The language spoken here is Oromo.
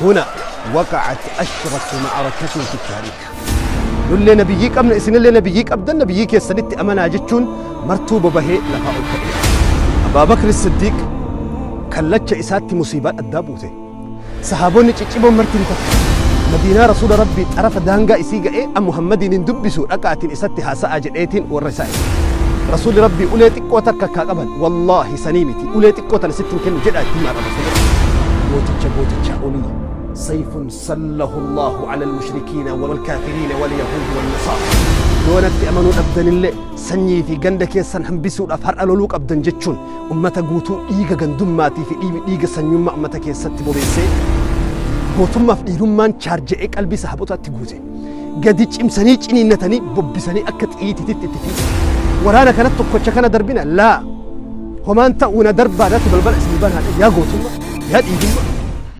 هنا وقعت أشرس معركة في التاريخ. Nullee nabiyyii qabna, isinillee nabiyyii qabdan, nabiyyii keessanitti amanaa jechuun martuu bobahee lafaa ol ka'e. Abaa Bakri Siddiiq kallacha isaatti musiibaan addaa buute. Sahaabonni ciccimoon marti ni takka. Madiinaa Rasuula Rabbii xarafa daangaa isii ga'ee an Muhammadiin hin dubbisu, dhaqaatiin isatti haasa'aa jedheetiin warra isaa erge. Rasuulli Rabbii ulee xiqqoo takka akkaa qaban, wallaahi sanii miti, ulee xiqqoo tana sitti hin kennu jedhaa itti himaa Rasuula Rabbii. Gooticha gootichaa olii sayfun sallahu Allahu ala al-mushrikiina wal kaafiriina wal yahuud wal nasaara. Yoo natti amanuu dhabdanillee sanyii fi ganda keessan hambisuudhaaf har'a loluu qabdan jechuun ummata guutuu dhiiga gandummaatii fi dhiiga sanyummaa ummata keessatti bobeessee gootummaaf dhiirummaan chaarja'ee qalbii sahaabotaatti guute. Gadi cimsanii ciniinnatanii bobbisanii akka xiyyiititti itti fiigan. Waraana kanatti tokkocha kana darbina laa homaan ta'uu na darbaa natti balbala isin banaadha, yaa gootummaa, yaa dhiigummaa.